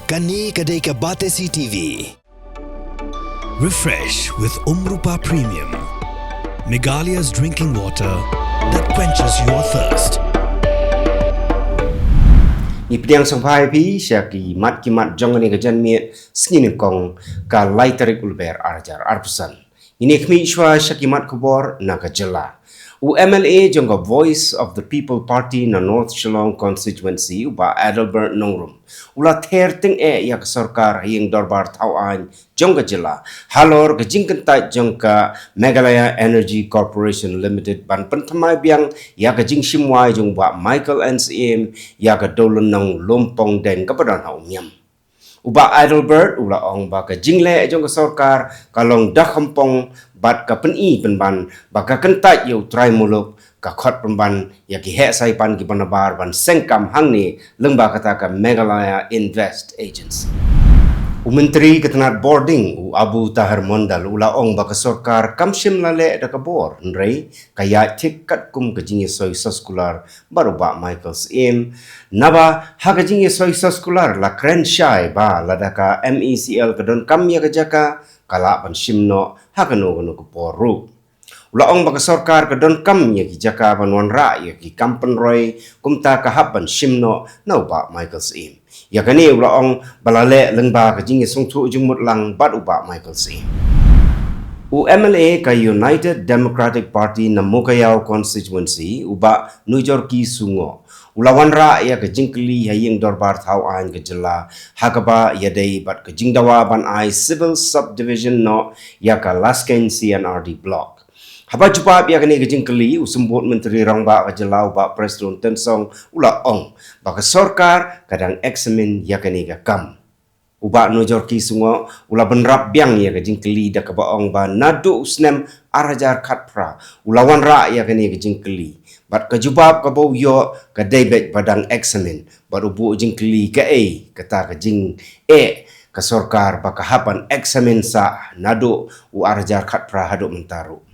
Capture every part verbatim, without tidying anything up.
Kane ka dei ka Batesi T V. Refresh with Umrupa Premium, Meghalaya's drinking water that quenches your thirst. Ngi pdiang sngewbha ïa phi sha ki mat ki mat jong kane ka janmiet sngi nyngkong ka lai tarik u Lber ar hajar arphew san. Ngin ïa khmih shuwa sha ki mat khubor na ka jylla. U M L A jong ka Voice of the People Party na North Shillong Constituency, u Bah Adelbert Nongrum, u la ther tyngeh ïa ka sorkar ha ïing dorbar thaw aiñ jong ka jylla halor ka jingkyntait jong ka Meghalaya Energy Corporation Limited ban pynthymmai biang ïa ka jingshim wai jong u Bah Michael N Syiem ïa ka dewlynnong Lumpong Deng kaba don ha Umiam. U Bah Adelbert u la ong ba ka jingleh jong ka sorkar ka long da khampong bad ka pyni pynban ba ka kyntait ïa u trai muluk, ka khot pynban ïa ki heh saipan kiba nabar ban seng kam hangne lyngba kata ka Meghalaya Invest Agency. U Myntri ka tnad bording, u Abu Taher Mondal, u la ong ba ka sorkar kam shym la leh da ka bor, hynrei ka ïaid thik katkum ka jingïasoi soskular bad u Bah Michael Syiem. Naba ha ka jingïasoi soskular la kren shai ba lada ka M E C L ka donkam ïa ka jaka, ka lah ban shim noh ha kano kano ka por ruh. U la ong ba ka sorkar ka donkam ïa ki jaka ban wanrah ïa ki kam pynroi, kumta ka hap ban shim noh na u Bah Michael Syiem. Ïa kane u la ong ba la leh lyngba ka jingïasngewthuh jingmut lang bad u Bah Michael Syiem. U M L A ka United Democratic Party na Mowkaiaw Constituency, u Bah Nujorki Sungoh, u la wanrah ïa ka jingkylli ha ïing dorbar thaw aiñ ka jylla ha kaba ïadei bad ka jingdawa ban ai civil subdivision noh ïa ka Laskein C and R D block. Haba jubab ïa kane ka jingkylli, u Symbud Myntri Rangbah ka jylla, u Bah Prestone Tynsong, u la ong ba ka sorkar ka dang eksamin ïa kane ka kam. U Bah Nujorki Sungoh u la bynrap biang ïa ka jingkylli da kaba ong ba naduh u snem ar hajar khatphra u la wanrah ïa kane ka jingkylli, bad ka jubab kaba u ïoh ka dei beit ba dang eksamin, bad u buh jingkylli kaei kata ka jingeh ka sorkar ba ka hap ban eksamin sah naduh u ar hajar khatphra haduh mynta ruh.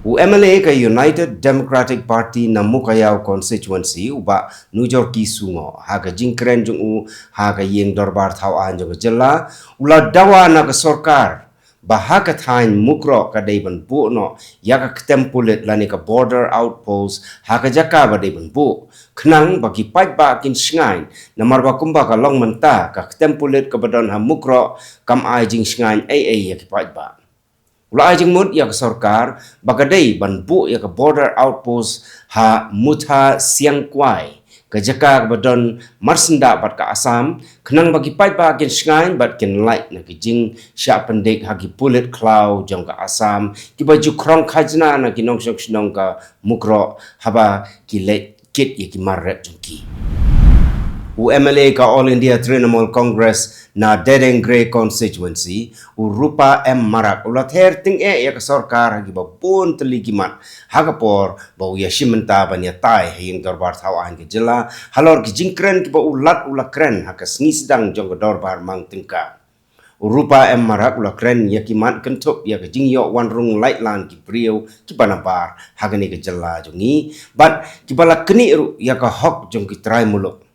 U M L A ka United Democratic Party na Mowkaiaw Constituency, u Bah Nujorki Sungoh, ha ka jingkren jong u ha ka ïing dorbar thaw aiñ jong ka jylla, u la dawa na ka sorkar ba ha ka thaiñ Mukroh ka dei ban buh noh ïa ka ktem pulit lane ka border outpost ha ka jaka ba dei ban buh, khnang ba ki paidbah kin shngaiñ, namar ba kumba ka long mynta, ka ktem pulit kaba don ha Mukroh kam ai jingshngaiñ ei ei ïa ki paidbah. U la ai jingmut ïa ka sorkar ba ka dei ban buh ïa ka border outpost ha Mutha Siangkwai, ka jaka kaba don marsyndah bad ka Assam, khnang ba ki paidbah kin shngaiñ bad kin lait na ki jingshah pyndik ha ki pulit khlaw jong ka Assam kiba ju khrong khajna na ki nongshong shnong ka Mukroh haba ki leit kit ïa ki mar rep jong ki. U M L A ka All India Trinamool Congress na Dedeng Grey Constituency, u Rupa M Marak, u la ther tyngeh ïa ka sorkar ha kiba bun tylli ki mat ha ka por ba u ïashim bynta ban ïatai ha ïing dorbar thaw aiñ ka jylla halor ki jingkren kiba u Lat u la kren ha ka sngi sdang jong ka dorbar mang tyngka. U Rupa M Marak u la kren ïa ki mat kynthup ïa ka jingïoh wanrung laitlan ki briew kiba nabar ha kane ka jylla jong ngi, bad kiba la knieh ruh ïa ka hok jong ki trai muluk.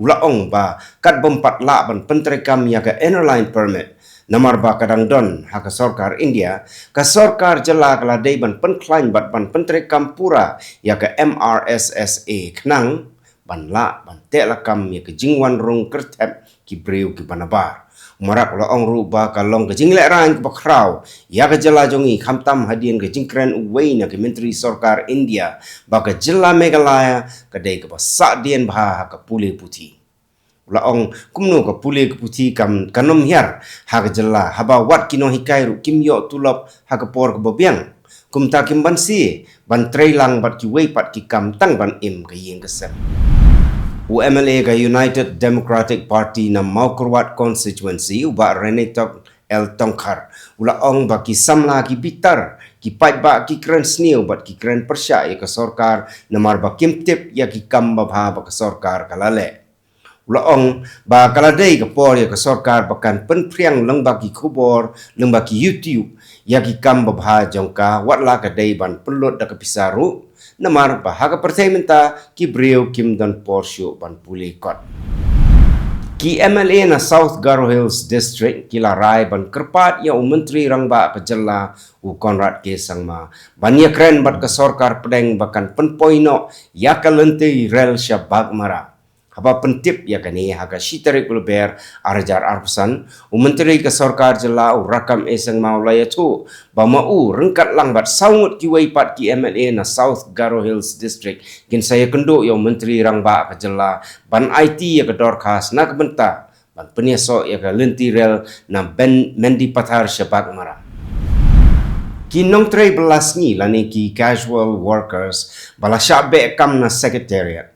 U la ong ba katba ym pat lah ban pyntreikam ïa ka Inner Line Permit namar ba ka dang don ha ka sorkar India, ka sorkar jylla ka la dei ban pynkhlaiñ bad ban pyntreikam pura ïa ka M R S S A khnang ban lah ban teh lakam ïa ka jingwanrung kyrthep ki briew kiba nabar. U Marak u la ong ruh ba ka long ka jinglehraiñ kaba khraw ïa ka jylla jong ngi, khamtam hadien ka jingkren uwei na ki myntri sorkar India ba ka jylla Meghalaya ka dei kaba sahdien bha ha ka pule puthi. U la ong kumno ka pule ka puthi kam, kan ym hiar ha ka jylla haba wat ki nonghikai ruh kim ïoh tulop ha ka por kaba biang. Kumta kim banse ban trei lang bad kiwei pat ki kam tang ban im ka ïing ka sem. U M L A ka United Democratic Party na Mawkyrwat Constituency, u Bah Renetok L Tongkhar, u la ong ba ki samla ki bitar, ki paidbah ki kren sniew bad ki kren pyrshah ïa ka sorkar namar ba kim tip ïa ki kam babha ba ka sorkar ka la leh. U la ong ba ka la dei ka por ïa ka sorkar ba kan pynphriang lyngba ki khubor, lyngba ki YouTube ïa ki kam babha jong ka, wat la ka dei ban pynlut da ka pisa ruh, namar ba ha ka pyrthei mynta ki briew kim don por shuh ban pule kot. Ki M L A na South Garo Hills District ki la rai ban kyrpad ïa u Myntri Rangbah ka jylla u Conrad K Sangma ban ïakren bad ka sorkar pdeng ba kan pynpoi noh ïa ka lynti rel sha Baghmara. Haba pyntip ïa kane ha ka shi tarik u Lber ar hajar arphew san, u Myntri ka sorkar jylla u Rakkam A Sangma u la ïathuh ba ma u ryngkat lang bad saw ngut kiwei pat ki M L A na South Garo Hills District kin sa ïakynduh ïa u Myntri Rangbah ka jylla ban aiti ïa ka dorkhas na ka bynta ban pynïasoh ïa ka lynti rel na Mendipathar sha Baghmara. Ki nongtrei bylla sngi lane ki casual workers ba la shah beh kam na Secretariat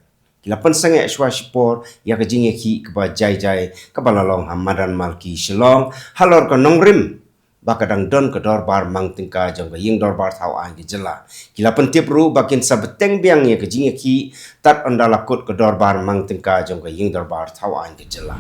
ki la pynsangeh shuwa shipor ïa ka jingïakhih kaba jai jai kaba la long ha madan Malki Shillong halor ka nongrim ba ka dang don ka dorbar mang tyngka jong ka ïing dorbar thaw aiñ ka jylla. Ki la pyntip ruh ba kin sa bteng biang ïa ka jingïakhih tad ynda la kut ka dorbar mang tyngka jong ka ïing dorbar thaw aiñ ka jylla.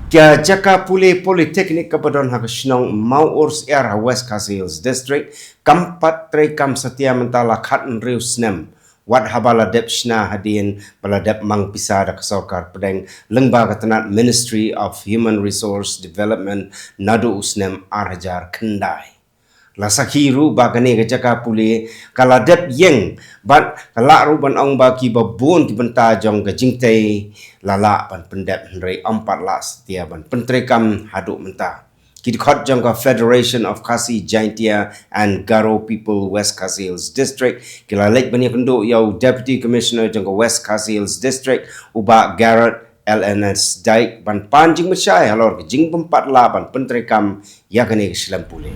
Ka jaka pule Polytechnic kaba don ha ka shnong Mawursyiar ha West Khasi Hills District kam pat treikam satia mynta la khathynriew snem wat haba la dep shna hadien ba la dep mang pisa da ka sorkar pdeng lyngba ka tnat Ministry of Human Resource Development naduh u snem ar hajar khyndai. La sakhi ruh ba kane ka jaka pule ka la dep ïeng bad ka lah ruh ban ong ba kiba bun ki bynta jong ka jingtei la lah ban pyndep hynrei ym pat lah satia ban pyntreikam haduh mynta. Ki dkhot jong ka Federation of Khasi Jaintia and Garo People West Khasi Hills District ki la leit ban ïakynduh ïa u Deputy Commissioner jong ka West Khasi Hills District u Bah Garrod L N S Dyke ban pan jingmynshai halor ka jingbym pat lah ban pyntreikam ïa kane ka shlem pule.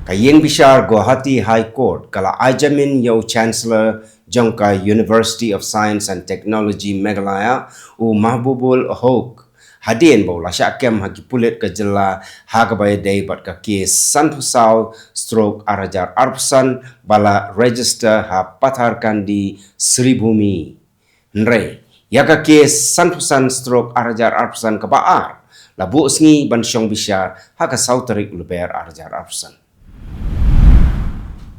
Ka ïing bishar Guwahati High Court ka la ai jamin ïa u Chancellor jong ka University of Science and Technology Meghalaya u Mahbubul Haque hadien ba u la shah kem ha ki pulit ka jylla ha kaba ïadei bad ka kes sanphew saw stroke ar hajar arphew san ba la register ha Patharkandi, Sribhumi. Hynrei ïa ka kes sanphew san stroke ar hajar arphew san kaba ar la buh sngi ban shong bishar ha ka saw tarik u Lber ar hajar arphew san.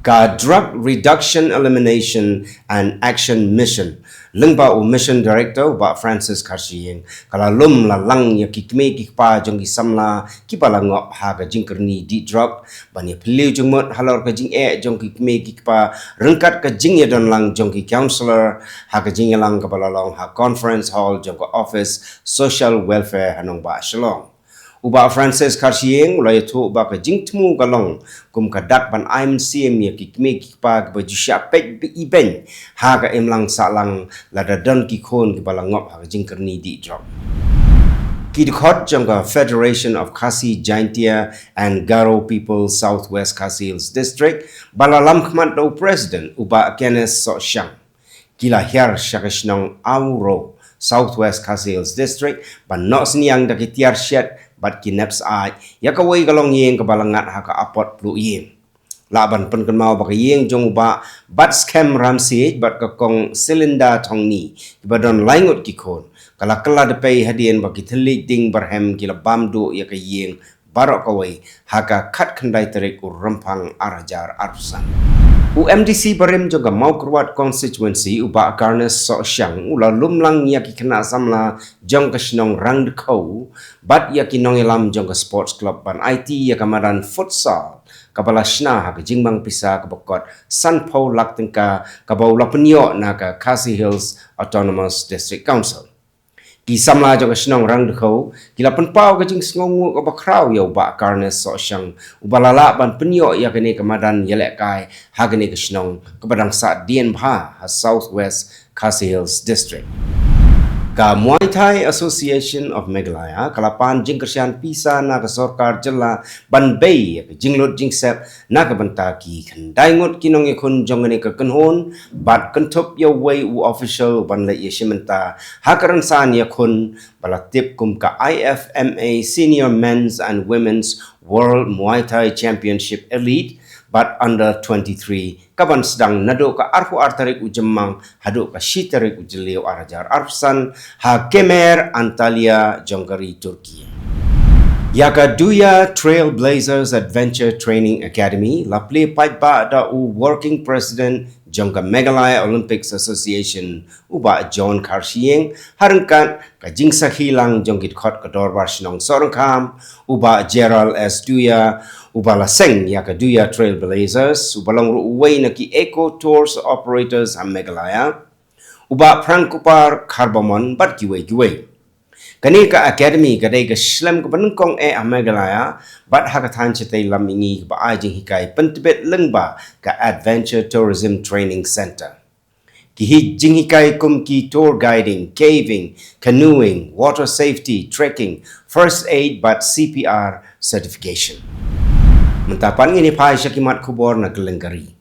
Ka Drug Reduction, Elimination and Action Mission lyngba u Mission Director u Bah Francis Kharshiing ka la lum la lang ïa ki kmie ki kpa jong ki samla kiba la ngop ha ka jingkyrni dih drok ban ïaphylliew jingmut halor ka jingeh jong ki kmie ki kpa ryngkat ka jingïadon lang jong ki counsellor ha ka jingïalang kaba la long ha Conference Hall jong ka Office Social Welfare ha nongbah Shillong. U Bah Francis Kharshiing u la ïathuh ba ka jingthmu ka long kum ka dak ban ai mynsiem ïa ki kmie ki kpa kiba ju shah peit ibeiñ ha ka imlang sahlang lada don ki khun kiba la ngop ha ka jingkyrni dih drok. Ki dkhot jong ka Federation of Khasi Jaintia and Garo People South West Khasi Hills District ba la lam khmat da u President u Bah Kenneth Sohshiang ki la hiar sha ka shnong Awro, South West Khasi Hills District ban noh synñiang da ki tiar shet bad ki nep syaid ïa kawei ka longïing kaba la ngat ha ka apot pluh ïing. Lah ban pynkynmaw ba ka ïing jong u Bah Batskhem Ramsiej bad ka Kong Selinda Thongni kiba don lai ngut ki khun ka la kylla da pei hadien ba ki thylliej ding barhem ki la bam duh ïa ka ïing baroh kawei ha ka khatkhyndai tarik u Rymphang ar hajar arphew san. U M D C barim jong ka Mawkyrwat Constituency u Bah Carnes Sohshiang u la lum lang ïa ki khynnah samla jong ka shnong Rangdkhew bad ïa ki nongïalam jong ka Sports Club ban aiti ïa ka madan futsal kaba la shna ha ka jingmang pisa kaba kot sanphew lak tyngka kaba u la pynïoh na ka Khasi Hills Autonomous District Council. Ki samla jong ka shnong Rangdkhew ki la pynpaw ka jingsngewnguh kaba khraw ïa u Bah Carnes Sohshiang uba la lah ban pynïoh ïa kane ka madan ïalehkai ha kane ka shnong kaba dang sahdien bha ha South West Khasi Hills District. Ka Muay Thai Association of Meghalaya ka la pan jingkyrshan pisa na ka sorkar jylla ban bei ïa ka jinglut jingsep na ka bynta ki khyndai ngut ki nongïakhun jong kane ka kynhun bad kynthup ïa uwei u official uban leit ïashim bynta ha ka rynsan ïakhun ba la tip kum ka I F M A Senior Men's and Women's World Muay Thai Championship Elite bad Under twenty-three kaban sdang naduh ka arphew ar tarik u Jymmang haduh ka shi tarik u Jylliew ar hajar arphew san ha Kemer Antalya jong ka ri Turkey. Ïa ka Duya Trailblazers Adventure Training Academy la plie paidbah da u Working President jong ka Meghalaya Olympics Association, u Bah John Kharshiing, ha ryngkat ka jingsakhi lang jong ki dkhot ka Dorbar Shnong Sohryngkham, u Bah Gerald S Duia, uba la seng ïa ka Duia Trailblazers, uba long ruh uwei na ki Eco Tours Operators ha Meghalaya, u Bah Prangkupar Kharbamon bad kiwei kiwei. Kane ka academy ka dei ka shlem kaba nyngkong eh ha Meghalaya, bad ha ka thaiñ shatei lam mihngi kaba ai jinghikai pyntbit lyngba ka Adventure Tourism Training Centre. Ki hi jinghikai kum ki tour guiding, caving, canoeing, water safety, trekking, first aid bad C P R certification. Mynta pat ngin ïa phai sha ki mat khubor na kylleng ka ri.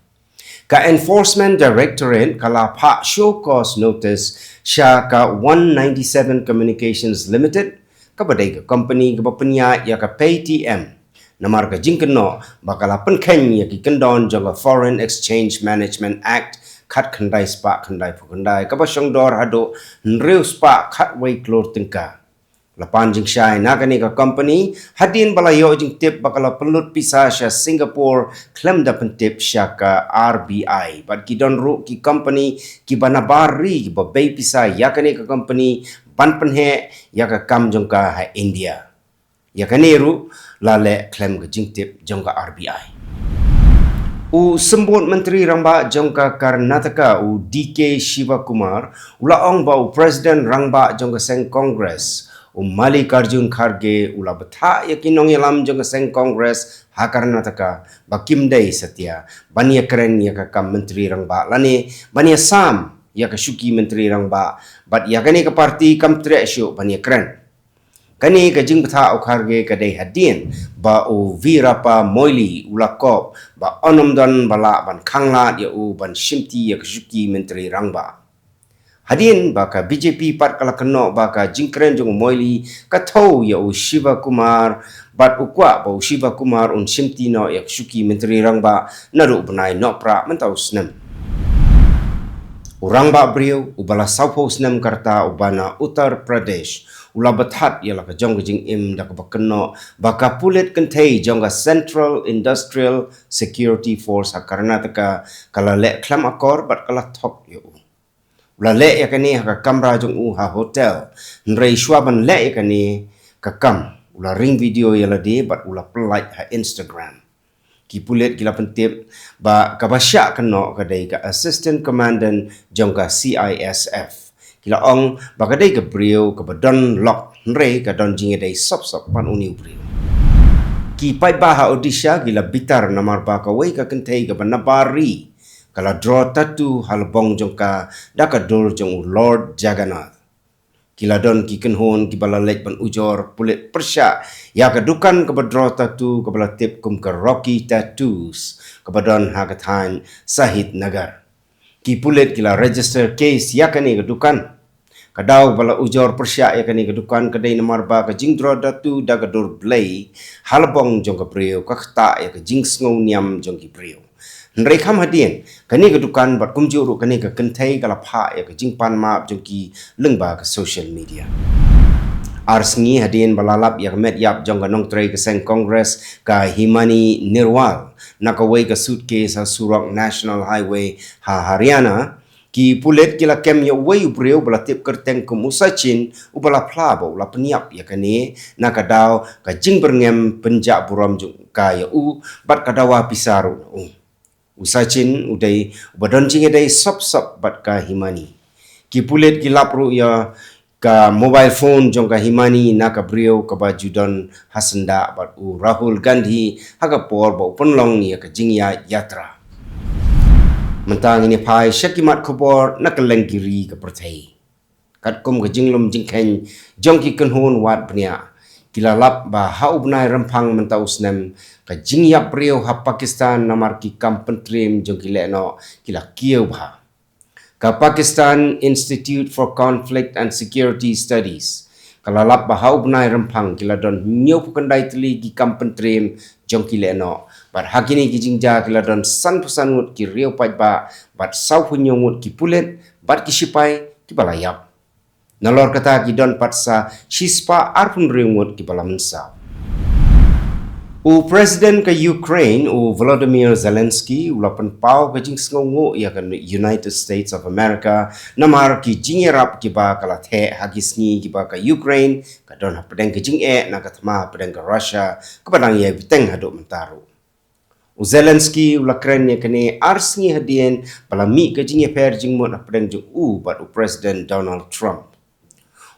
Ka Enforcement Directorate ka la phah show cause notice sha ka one ninety-seven Communications Limited, kaba dei ka company kaba pynïaid ïa ka Paytm, namar ka jingkynnoh ba ka la pynkheiñ ïa ki kyndon jong ka Foreign Exchange Management Act khatkhyndai spah khyndaiphew khyndai, kaba shongdor haduh hynriew spah khatwei klur tyngka. La pan jingshai na kane ka company hadien ba la ïoh jingtip ba ka la pynlut pisa sha Singapore khlem da pyntip sha ka R B I. Bad ki don ruh ki company kiba nabar ri kiba bei pisa ïa kane ka company ban pynheh ïa ka kam jong ka ha India. Ïa kane ruh la leh khlem ka jingtip jong ka R B I. U Symbud Myntri Rangbah jong ka Karnataka, u D K Shivakumar, u la ong ba u President Rangbah jong ka seng Congress, u Mallikarjun Kharge, u la bthah ïa ki nongïalam jong ka seng Congress ha Karnataka ba kim dei satia ban ïakren ïa ka kam Myntri Rangbah lane ban ïasam ïa ka shuki Myntri Rangbah, bad ïa kane ka party kam treh shuh ban ïakren. Kane ka jingbthah u Kharge ka dei hadien ba u Veerappa Moily u la kop ba un ym don ba lah ban khanglad ïa u ban shimti ïa ka shuki Myntri Rangbah. Hadien ba ka B J P pat ka la kynnoh ba ka jingkren jong u Moily ka thew ïa u Shivakumar, bad u kwah ba u Shivakumar un shimti noh ïa ka shuki Myntri Rangbah naduh u bnai Nohprah mynta u snem. U rangbah briew uba la sawphew snem ka rta uba na Uttar Pradesh u la bthat ïa la ka jong ka jingim da kaba kynnoh ba ka pulit kynthei jong ka Central Industrial Security Force ha Karnataka ka la leh khlem akor bad ka la thok ïa u. U la leh ïa kane ha ka kamra jong u ha hotel. Hynrei shuwa ban leh ïa kane ka kam, u la ring video ïa lade bad u la pyllait ha Instagram. Ki pulit ki la pyntip ba kaba shah kynnoh ka dei ka Assistant Commandant jong ka C I S F. Ki la ong ba ka dei ka briew kaba don lok, hynrei ka don jingïadei sop sop bad une u briew. Ki paidbah ha Odisha ki la bitar namar ba kawei ka kynthei kaba nabar ri ka la draw tattoo ha lbong jong ka da ka dur jong u Lord Jagannath. Ki la don ki kynhun kiba la leit ban ujor, pulit pyrshah ïa ka dukan kaba draw tattoo kaba la tip kum ka Rocky Tattoos kaba don ha ka thaiñ Sahit Nagar. Ki pulit ki la register case ïa kane ka dukan. Ka daw ba la ujor pyrshah ïa kane ka dukan ka dei namar ba ka jingdraw tattoo da ka dur blei ha lbong jong ka briew ka ktah ïa ka jingsngew niam jong ki briew. Hynrei kham hadien, kane ka dukan bad kumjuh ruh kane ka kynthei ka la phah ïa ka jingpan map jong ki lyngba ka social media. Ar sngi hadien ba la lap ïa ka met ïap jong ka nongtrei ka seng Congress ka Himani Narwal na kawei ka suitcase ha surok National Highway ha Haryana, ki pulit ki la kem ïa uwei u briew ba la tip kyrteng kum u Sachin, uba la phla ba u la pynïap ïa kane na ka daw ka jingbyrngem pynjah burom jong ka ïa u bad ka dawa pisa ruh na u. U Sachin u dei uba don jingïadei sop sop bad ka Himani. Ki pulit ki lap ruh ïa ka mobile phone jong ka Himani na ka briew kaba ju don ha syndah bad u Rahul Gandhi ha ka por ba u pynlong ïa ka jingïaid yatra. Mynta ngin ïa phai sha ki mat khubor na kylleng ki ri ka pyrthei. Katkum ka jinglum jingkheiñ jong ki kynhun wad bniah, ki la lap ba ha u bnai Rymphang mynta u snem, ka jingïap briew ha Pakistan namar ki kam pyntriem jong ki lehnoh ki la kiew bha. Ka Pakistan Institute for Conflict and Security Studies ka la lap ba ha u bnai Rymphang ki la don hynñiewphew khyndai tylli ki kam pyntriem jong ki lehnoh, bad ha kine ki jingjia ki la don sanphew san ngut ki riew paidbah bad sawphew hynñiew ngut ki pulit bad ki shipai kiba la ïap. Nalor kata ki don pat sa shispah arphew hynriew ngut kiba la mynsaw. U President ka Ukraine, u Volodymyr Zelensky, u la pynpaw ka jingsngewnguh ïa ka United States of America namar ki jingïarap kiba ka la theh ha ki sngi kiba ka Ukraine ka don hapdeng ka jingeh na ka thma hapdeng ka Russia, kaba dang ïai bteng haduh mynta ruh. U Zelensky u la kren ïa kane ar sngi hadien ba la mih ka jingïapher jingmut hapdeng jong u bad u President Donald Trump.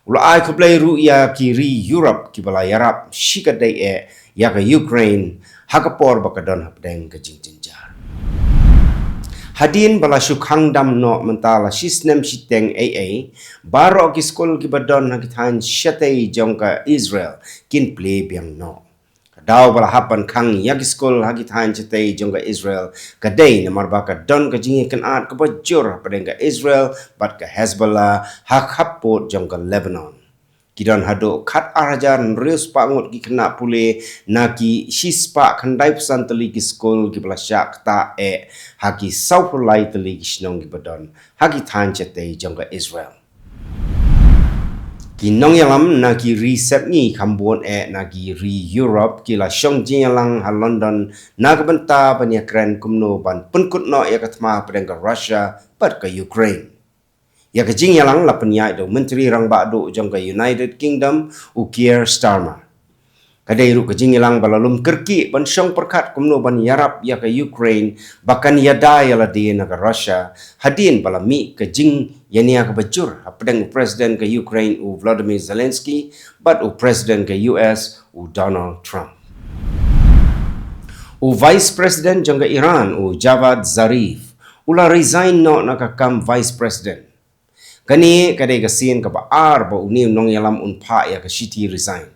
U la ai khublei ruh ïa ki ri Europe kiba la ïarap shikatdei eh ïa ka Ukraine ha ka por ba ka don hapdeng ka jingjynjar. Hadien ba la shu khang dam noh mynta la shi snem shiteng ei ei, baroh ki skul kiba don ha ki thaiñ shatei jong ka Israel kin plie biang noh. Ka daw ba la hap ban khang ïa ki skul ha ki thaiñ shatei jong ka Israel ka dei namar ba ka don ka jingïakynad kaba jur hapdeng ka Israel bad ka Hezbollah ha khappud jong ka Lebanon. Ki don haduh khat ar hajar hynriew spah ngut ki khynnah pule na ki shi spah khyndai phew san tylli ki skul kiba la shah ktah eh ha ki saw phew lai tylli ki shnong kiba don ha ki thaiñ shatei jong ka Israel. Ki nongïalam na ki ri sepngi kham bun eh na ki ri Europe ki la shong jingïalang ha London na ka bynta ban ïakren kumno ban pynkut noh ïa ka thma hapdeng ka Russia bad ka Ukraine. Ïa ka jingïalang la pynïaid da u Myntri Rangbah Duh jong ka United Kingdom, u Keir Starmer. Ka dei ruh ka jingïalang ba la lum kyrkieh ban shong pyrkhat kumno ban ïarap ïa ka Ukraine ba kan ïada ïa lade na ka Russia, hadien ba la mih ka jingïania kaba jur hapdeng u President ka Ukraine, u Volodymyr Zelensky, bad u President ka U S, u Donald Trump. U Vice President jong ka Iran, u Javad Zarif, u la resign noh na ka kam Vice President. Kane ka dei ka sien kaba ar ba une u nongïalam un phah ïa ka shithi resign.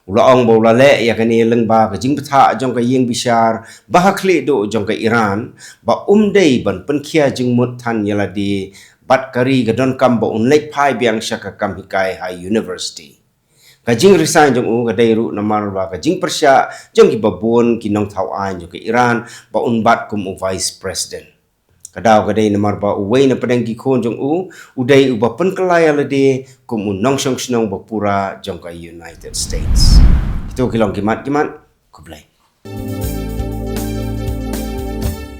U la ong ba u la leh ïa kane lyngba ka jingbthah jong ka ïing bishar ba ha khlieh duh jong ka Iran ba um dei ban pynkhia jingmut than ïa lade bad ka ri ka donkam ba un leit phai biang sha ka kam hikai ha university. Ka jingresign jong u ka dei ruh namar ba ka jingpyrshah jong kiba bun ki nongthaw aiñ jong ka Iran ba un bat kum u Vice President. Ka daw ka dei namar ba uwei na pdeng ki khun jong u u dei uba pynkylla ïa lade kum u nongshong shnong ba pura jong ka United States. Kito ki long ki mat ki mat. Khublei.